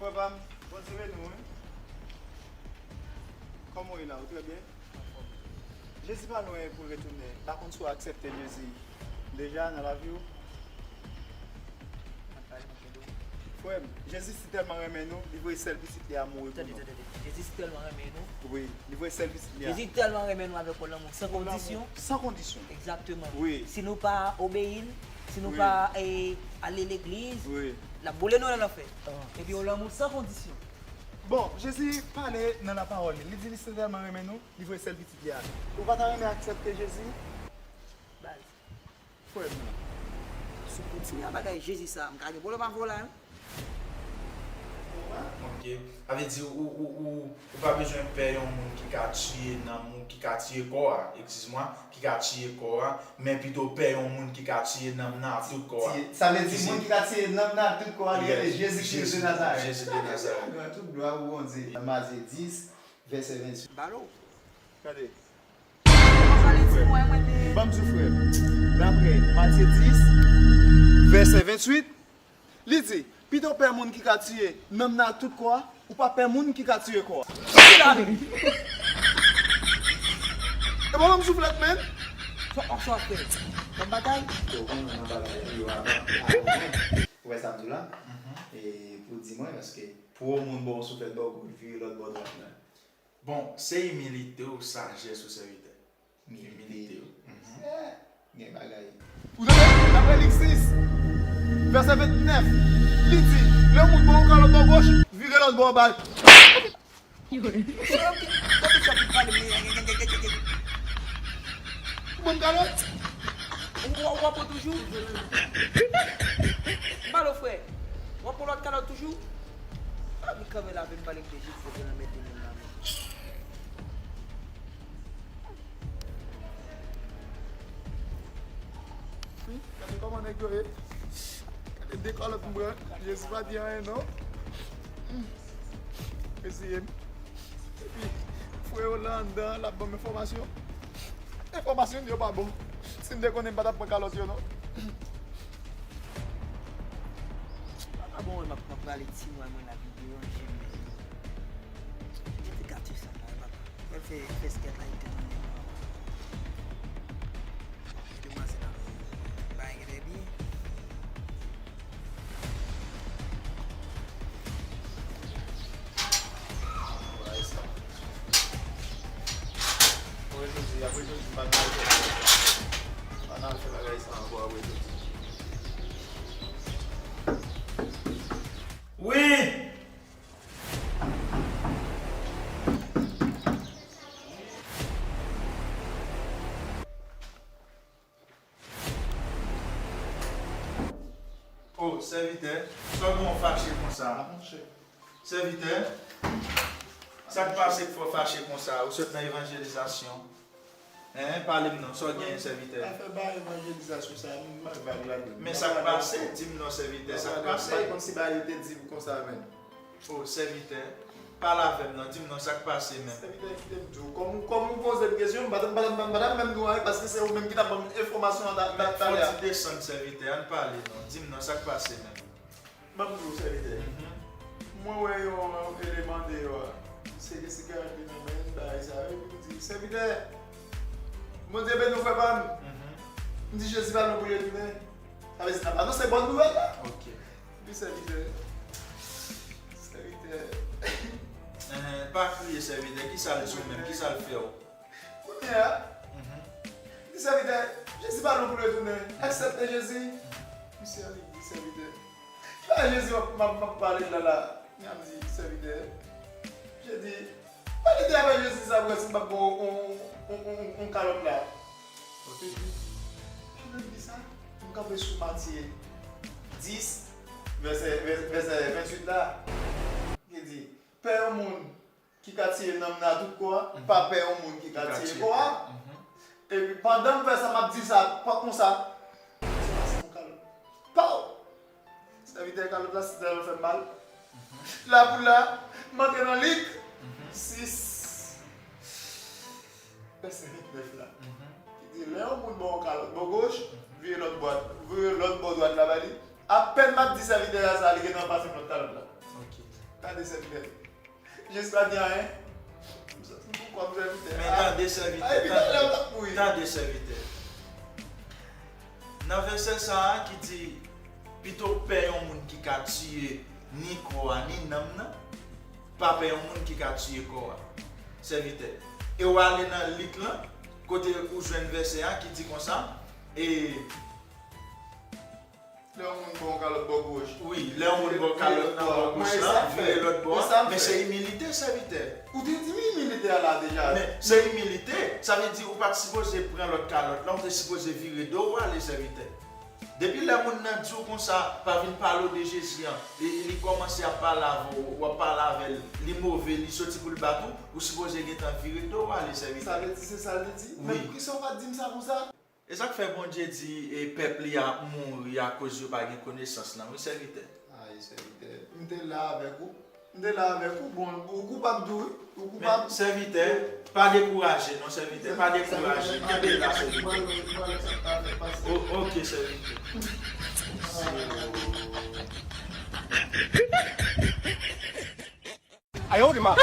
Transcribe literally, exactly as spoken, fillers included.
Frè pa m, Bondye beni w, wi. Kòman w ye la? Ou trè byen? Anfòm. Jezi pa lwen pou l retounen. M pa konn si w aksepte Jezi deja nan lavi w. Frè m, Jezi si tèlman renmen nou, li voye sèl pitit li a mouri pou nou. Tande, tande, tande. Jezi si tèlman renmen nou. Wi, li voye sèl pitit li a. Jezi tèlman renmen nou avèk yon lanmou san kondisyon. San kondisyon. Egzakteman. Wi. Si nou pa obeyi l, si nou pa, eh, ale legliz, l ap boule nou nan lanfè. Epi yon lanmou san kondisyon. Bon, Jezi pale nan lapawòl li. Li di li si tèlman renmen nou, li voye sèl pitit li a. Ou pa ta renmen aksepte Jezi? Baz. Frè m nan. Si w kontinye a bagay Jezi sa, m ka gen pwoblèm avè w la, wi. Ok. Sa vle di ou, ou, ou, ou pa bezwen pè yon moun ki ka tiye nanm ou, ki ka tiye kò a, eskiz mwa, ki ka tiye kò a, men pito pè yon moun ki ka tiye nanm nan ak tout kò a. Sa vle di moun ki ka tiye nanm nan ak tout kò a, li rele Jezi Kris de Nazarèt. Jezi de Nazarèt. Tout glwa pou Bondye. Matye dis, vèsè venntuit. Balo. Gade. Ban m di w, frè m. Daprè Matye dis, vèsè venntuit, li di, pito w pè moun ki ka tiye nanm nan ak tout kò a, ou pa pè moun ki ka tiye kò a. Ki la vini? E bon, ban m souflèt, menn. Sa w ap fè? Ban m batay? Ou konnen nan batay, yo avan. Ou wè sa m di w la? E pou di mwen, paske pou yon moun ba w souflèt, ba w kout, vire lòt bò dwat la. Bon, se imilite w, sajès ou, sèvitè. Imilite w. Gen bagay. Ou tande? Daprè Lik sis, vèsè vennèf, li di, lè yon moun ba w kalòt bò goch, vire lòt bò ba l. Yo. Kote sa ki pale m? Ou ban m kalòt? Ou, ou, ou ap pran toujou? Balo, frè. W ap pran lòt kalòt toujou? Ah, vin kanpe la, vin pale m de Jezi, se nan mete moun nan men. Gade kòman nèg yo ye. Gade de kalòt m pran. Jezi pa di anyen non. Mesye m. Epi, frè yo la anndan, l ap ban m enfòmasyon. Enfòmasyon yo pa bon. Si m te konnen, m pa t ap pran kalòt yo non. Pa bon, m ap, m ap prale ti mwen, mwen la vin deranje m. Mete katye sa la, papa. Mwen fè, fè skèt la, li te nan men mwen. Demwazèl la. Bagay genlè byen. Apre jodi, apre jodi, m pa nan al fè bagay sa. M pa nan al fè bagay sa ankò apre jodi. Wi! O, sèvitè, sa w gen w fache konsa? Sèvitè, sa k pase k fè w fache konsa? Ou sot nan evanjelizasyon? Hein, pale m non, sa w genyen, sèvitè? Afè ba evanjelizasyon sa, m bay vag ladan. Men sa k pase, di m non, sèvitè, sa k pase? M pa konn si bagay yo te di m konsa menm. O, sèvitè, pale avè m non, di m non sa k pase menm. Sèvitè, kite m di w. Kòm, kòm ou poze m kesyon, m pa t, m pa t, m pa t ap menm di w anyen, paske se ou menm ki t ap ban m enfòmasyon an ta, ta, talè a. Fò w ti desann, sèvitè, ann pale non, di m non sa k pase menm. Ban m di w, sèvitè. Mwen wè yon eleman deyò a, se de sigarèt li nan men l, bagay sa yo, epi m di, sèvitè, Bondye beni w, frè pa m. M di, Jezi pa lwen pou l retounen. Sa vle di n ap anonse bòn nouvèl la. Ok. Epi sèvitè, sèvitè. Enhen, pa kriye, sèvitè. Kisa l di w menm? Kisa l fè w? Kounye a, li di sèvitè, Jezi pa lwen pou l retounen. Aksepte Jezi. Misye annik di sèvitè, pa Jezi m ap, m ap, m ap pale la la. Kounye a m di sèvitè, Jezi, pale de afè Jezi sa pou wè si m p ap ba w on, on, on, on kalòt la. Ok. Pandan m di sa, m kanpe sou Matye dis, vèsè, vè-, vèsè venntuit la. Li di, pè yon moun ki ka tiye nanm nan a tout kò a, pa pè yon moun ki ka tiye kò a. Epi pandan m fè sa, m ap di sa, pa konsa, se pase yon kalòt. Paw! Sèvitè, kalòt la, sèvitè, fè m mal. La pou la, m antre nan Lik sis, vèsè vennèf la. Ki di, lè yon moun ba w yon kalòt bò goch, vire lòt bò, vire lòt bò dwat la ba li. Apèn m ap di sèvitè a sa, li gentan pase m lòt kalòt la. Ok. Tande sèvitè. Jis pa di anyen. M sòti pou kòb sèvitè. Men tande sèvitè, tande, tande sèvitè. Nan vèsè sa a ki di, pito pè yon moun ki ka tiye ni kò a ni nanm nan, pa pè yon moun ki ka tiye kò a. Sèvitè. E w ale nan Lik lan, kote ou jwenn vèsè a ki di konsa, e Lè yon moun ba w kalòt bò goch. Wi, lè yon moun ba w kalòt nan bò goch lan, vire lòt bò a. Men se imilite, sèvitè. Ou te di m imilite a la deja. Men se imilite, sa vle di ou pa t sipoze pran lòt kalòt lan, ou te sipoze vire do w ale, sèvitè. Depi lè moun nan di w konsa, pa vin pale w de Jezi an, li, li kòmanse ap pale avè w, w ap pale avè l, li move, li soti pou l bat ou, ou sipoze gentan vire do w ale, sèvitè. Sa vle di se sa l te di? Men poukisa w pa t di m sa konsa? E sa k fè Bondye di e pèp li a mouri akoz yo pa gen konesans lan, wi, sèvitè. Ay, sèvitè, m te la avèk ou. M te la avèk ou, bon, ou koupab tou, wi. Ou koupab. Men, sèvitè, pa dekouraje, non, sèvitè, pa dekouraje. Kenbe la, sèvitè. O, oke, sèvitè. Ayo, de ma.